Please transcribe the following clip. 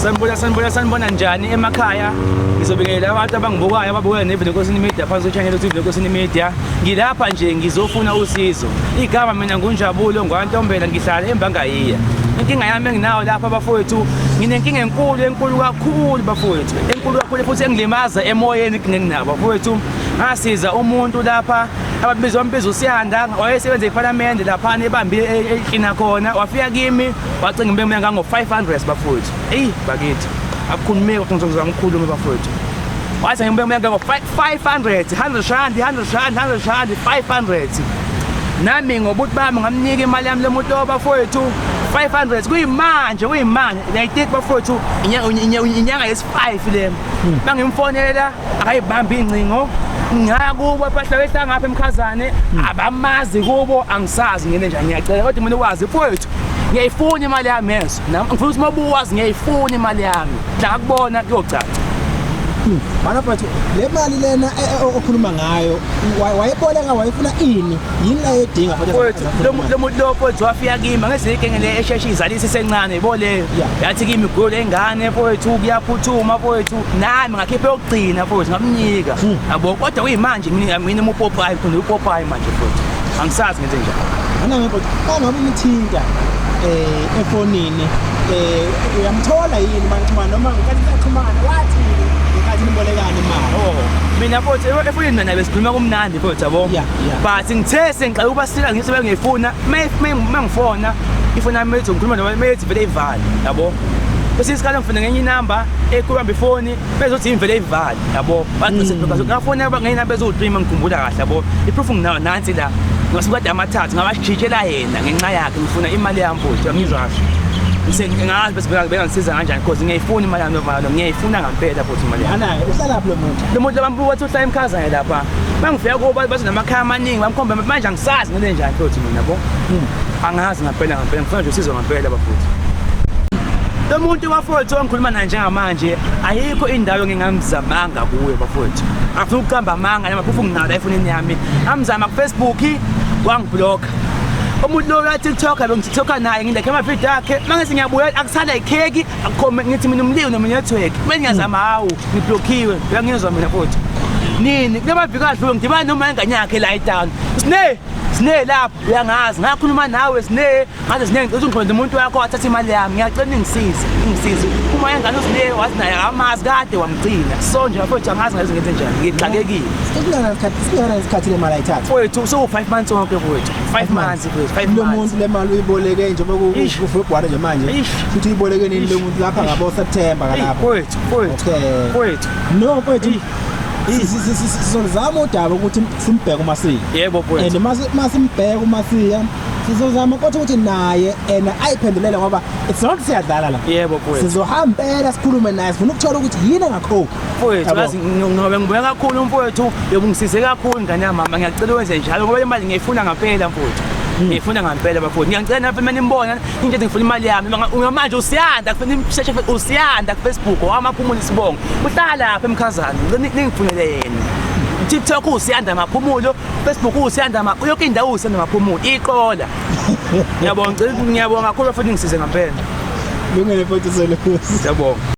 Sanibona, sanibona, sanibona, njani emakhaya? Ngizobingelela abantu abangibukayo, ababukayo neVelenkosini Media phansi kwe-channel ethi Velenkosini Media. Ngilapha nje ngizofuna usizo. Igama mina nguNjabulo ngwaNtombela, ngihlala eMbangayiya. Inkinga yami enginayo lapha bafowethu, nginenkinga enkulu, enkulu kakhulu bafowethu, enkulu kakhulu futhi engilimaza emoyeni inkinga enginayo bafowethu. Ngasiza umuntu lapha ababiza, wambiza uSiyanda, wayesebenza ePhalamende laphana ebambile eklina khona, wafika kimi wacinga imbe mina ngango-500 bafowethu. Eyi bakithi, akukhulumeki kodwa ngizozama ukukhuluma bafowethu. Wathi ngimbe mina ngango-500, 100 rand, 100 rand, 100 rand, 500. Nami ngobuthi bami ngamnika imali yami lo muntu lo bafowethu, 500. Kuyimanje, kuyimanje I think bafowethu inyanga yesi-5 le. Bangimfonela akayibambi ingcingo, ngaya kubo phahla wehla ngapha eMkhazane, abamazi kubo, angisazi ngene njani. Ngiyacela kodwa mina ukwazi mfowethu, ngiyayifuna imali yami yezo. Nami ngifuna ukuthi mabuwazi ngiyayifuna imali yami, la kubona kuyocaca. Mana mfowethu, le mali lena okhuluma ngayo wayeboleka, wayefuna ini? Yini ayedinga futhi? Mfowethu, lo muntu lo mfowethu wafika kimi ngezinye inkinga le esheshe izalise isencane yebo leyo. Yathi kimi gule ingane mfowethu, kuyaphuthuma mfowethu, nami ngakhipha yokugcina mfowethu, ngamnika yabo. Kodwa kuyimanje mina umupopayi, ngifuna upopayi manje mfowethu, angisazi ngenze njani. Mana mfowethu, uma ngabe umthinta efonini, uyamthola yini manixhumana, noma ngenkathi nisaxhumana wathini ngenkathi nibolekana imali? Oh, mina mfowethu, efonini mina besikhuluma kumnandi mfowethu yabo. But ngithe sengiqala ukuba sila ngithi bengifuna mangifona ifoni yami ethi ngikhuluma noma methi vele ivale yabo. Bese isikhathi ngifuna ngenye inamba ekubamba ifoni bezothi imvele ivale yabo. Bagcise ngafona ngenye inamba ezowu-3 ngikhumbula kahle yabo. I-proof nginayo nansi la. Ngasuka kade amathathu ngabashitshela yena ngenxa yakhe, ngifuna imali yami mfowethu, angizwa kahle. Ngazi bese bengangisiza kanjani because ngiyayifuna imali yami yomalo, ngiyayifuna ngampela futhi imali yami. Mana uhlalaphi lo muntu? Lo muntu bambuka wathi uhlala eMkhazane lapha. Mangifika kubo bathi namakhaya amaningi, bamkhomba manje angisazi ngene njani futhi mina yabo. Angazi ngampela ngampela, ngifuna nje usizo ngampela bafowethu. Lo muntu bafowethu engikhuluma naye njengamanje, ayikho indawo engingamzamanga kuyo bafowethu. Angifuni ukuqamba amanga noma futhi nginayo la efonini yami. Ngamzama ku Facebook wangiblock. Umuntu lo ka TikTok bengi-TikToka naye, ngilekhe amavidiyo akhe, manje ngiyabuya akusala ikheki akukho, ngithi mina umlilo noma network. Manje ngiyazama, hawu, ngiblockiwe, uyangizwa mina futhi. Nini kule maviki adlule ngidibana noma ingane yakhe la etown. Sine, Sine lapha uyangazi, ngakhuluma nawe Sine, ngaze Sine ngicela ungixolele umuntu wakho wathatha imali yami, ngiyacela ningisize, ngisize. Uma ingane uSine wathi naye amazi kade wamgcina. So nje mfowethu angazi ngaze ngenze njani, ngixakekile. Singakanani isikhathi le mali ayithatha? Mfowethu, so 5 months wonke mfowethu. 5 months mfowethu, 5 Lo months. muntu le mali uyiboleke njengoba Ish. kuFebruary nje manje. Ish. Futhi uyiboleke nini lo muntu lapha ngabo September Eyi, kalapha? mfowethu, mfowethu. Mfowethu. No mfowethu. Eish. Sizozama udaba ukuthi simbheke uMasiya. Yebo mfowethu. And masimbheke uMasiya sizozama kodwa ukuthi naye ena ayiphendulele ngoba it's not siyadlala la. Yebo mfowethu. Sizohamba impela sikhulume naye, sifuna ukuthola ukuthi yini engakhokhi. Mfowethu, Yabo. yazi ngobe ngibuya kakhulu mfowethu, yobe ungisize kakhulu ngane yamama, ngiyacela wenze njalo ngoba imali ngiyifuna ngampela mfowethu. Ngiyifuna ngampela bafowethu. Ngiyacela napha mina nimbona into ngifuna imali yami. Manje uSiyanda kufanele nimsheshe uSiyanda ku Facebook wamaphumulo isibongo. Uhlala lapha eMkhazane. Ngicela ningifunele yena. TikTok uSiyanda Maphumulo, Facebook uSiyanda ma yonke indawo uSiyanda Maphumulo. Iqola. Ngiyabonga, ngiyabonga kakhulu futhi ngisize ngampela. Lungile mfowethu Selusi. Siyabonga.